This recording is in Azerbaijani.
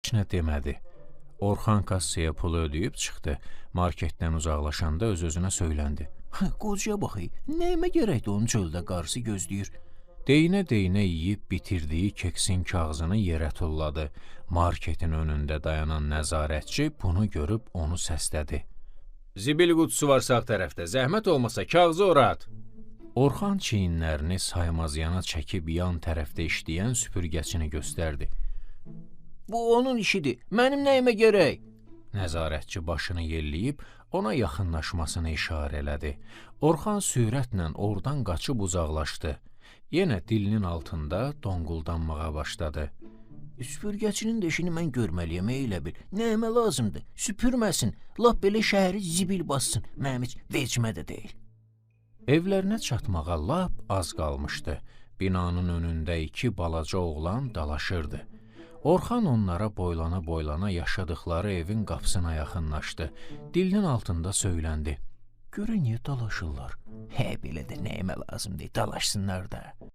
Heç nə demədi. Orxan kassaya pulu ödəyib çıxdı. Marketdən uzaqlaşanda öz-özünə söyləndi. Qocaya bax, nəyimə gərəkdir onun çöldə qarısı gözləyir. Deyinə-deyinə yeyib bitirdiyi keksin kağızını yerə tulladı. Marketin önündə dayanan nəzarətçi bunu görüb onu səslədi. Zibil qutusu var sağ tərəfdə. Zəhmət olmasa kağızı ora at. Orxan çiyinlərini saymazıyana çəkib yan tərəfdə işləyən süpürgəçini göstərdi. Bu onun işidir. Mənim nəyimə gərək? Nəzarətçi başını yelləyib ona yaxınlaşmasını işarə elədi. Orxan sürətlə ordan qaçıb uzaqlaşdı. Yenə dilinin altında donquldanmağa başladı. Süpürgəçinin də işini mən görməliyəm elə bil. Nəyimə lazımdır? Süpürməsin. Lap belə şəhəri zibil bassın. Mənim heç vecimə də deyil. Evlərinə çatmağa lap az qalmışdı. Binanın önündə iki balaca oğlan dalaşırdı. Orxan onlara boylana-boylana yaşadıkları evin qapısına yaxınlaşdı. Dilinin altında söyləndi. Görə niyə dalaşırlar? Hə, belə də nəyimə lazımdır, dalaşsınlar da.